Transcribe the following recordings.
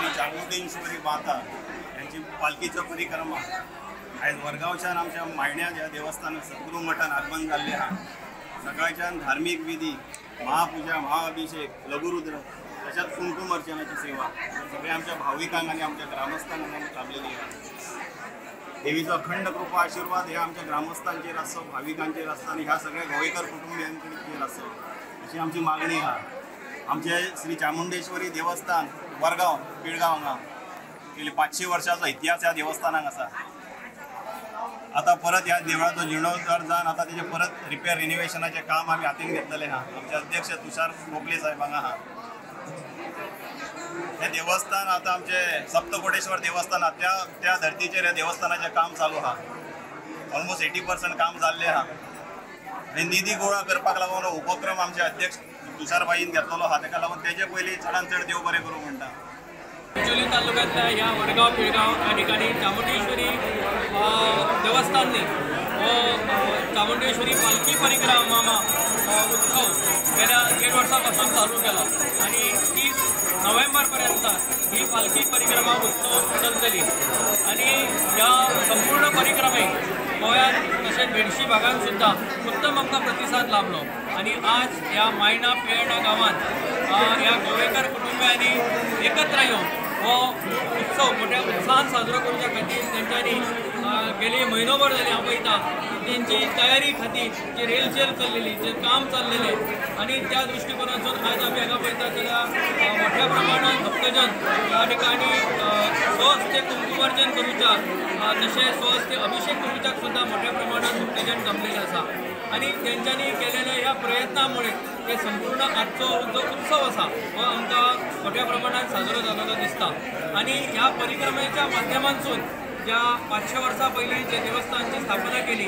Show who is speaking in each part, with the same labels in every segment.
Speaker 1: श्री चामुंडेश्वरी माता यांची पालखीचो परिक्रमा आयज वरगांवच्यान आमच्या मायण्या ह्या देवस्थान सद्गुरू मठान आगमन जाल्लें आहा. सकाळच्यान धार्मीक विधी, महापुजा, महाअभिषेक, लघुरुद्र तशेंच कुंकुम अर्चनाची सेवा सगळ्या आमच्या भाविकांक आनी आमच्या ग्रामस्थांक लाभलेली आहा. देवीचो अखंड कृपा आशिर्वाद हे आमच्या ग्रामस्थांचेर आसचो, भाविकांचेर आसचो आनी ह्या सगळ्या गोवेकर कुटुंबियांचेर आसचो अशी आमची मागणी आहा. आमचे श्री चामुंडेश्वरी देवस्थान वरगांव पिळगांव हांगा गेली 500 वर्षाचो इतिहास ह्या देवस्थानाक आसा. आतां परत ह्या देवळाचो जिर्णोद्धार जावन आतां तेजें परत रिपेर रिनोवेशनाचें काम आमी हातीन घेतलेलें आहा. आमचे अध्यक्ष तुषार गोखले साहेब हांगा आहा. हें देवस्थान आतां आमचें सप्तकोटेश्वर देवस्थान आहा, त्या धर्तीचेर ह्या देवस्थानाचें काम चालू आहा. ऑलमोस्ट 80% काम जाल्लें आहा. आनी निधी गोळा करपाक लागून उपक्रम आमचे अध्यक्ष तुषारभाईन घेतलेलो आहा, तेका लागून तेजे पयलीं चडान चड देव बरें करूं म्हणटा.
Speaker 2: चिंचोली तालुक्यातल्या ह्या वडगांव पिळगांव या ठिकाणी चामुंडेश्वरी देवस्थानने चामुंडेश्वरी पालखी परिक्रमा उत्सव गेल्या 1.5 वर्षापासून चालू केला आणि 30 नोव्हेंबरपर्यंत ही पालखी परिक्रमा उत्सव चलतली. आणि ह्या संपूर्ण परिक्रमेक गोव्यात तशेंच भेडशी भागांत सुद्दां उत्तम आमकां प्रतिसाद लाभलो. आनी आज ह्या मायणा पिळर्णा गांवांत ह्या गोवेकर कुटुंबियांनी एकत्र येवन हो उत्सव मोठ्या उत्साहान साजरो करच्या खातीर तेंच्यांनी गेली म्हयनोभर जाली हांव पळयता तेंची तयारी खातीर जी रेलचेल चल्लेली, जें काम चल्लेलें आनी त्या दृश्टिकोनासून आज आमी हांगा पळयता जाल्यार मोठ्या प्रमाणात भक्तजन ह्या ठिकाणी स्वहस्ते कुंकुमार्जन करूच्या तशें स्वहस्ते अभिषेक करूच्याक सुद्दां मोठ्या प्रमाणात भक्तजन जमलेले आसा. आनी तेंच्यांनी केलेल्या ह्या प्रयत्नामुळे हे संपूर्ण आजचो जो उत्सव आसा हो आमकां मोठ्या प्रमाणात साजरो जातालो दिसता. आनी ह्या परिक्रमेच्या माध्यमांतसून ज्या 500 वर्सां पयलीं जे देवस्थानची स्थापना केली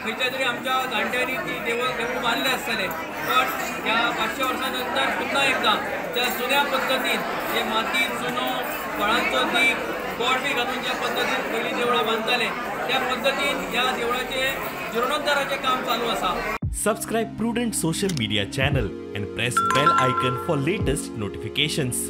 Speaker 2: खंयच्या तरी आमच्या जाणट्यांनी ती देवूळ बांदलें आसतलें, पण ह्या 500 वर्सां नंतर पुन्हा एकदां ज्या जुन्या पद्दतीन जे माती, चुनो, फळांचो दीप, गोड बी घालून ज्या पद्दतीन पयलीं देवळां बांदताले त्या पद्दतीन ह्या देवळाचें जिर्णोद्धाराचें काम चालू आसा.
Speaker 3: Subscribe Prudent social media channel and press bell icon for latest notifications.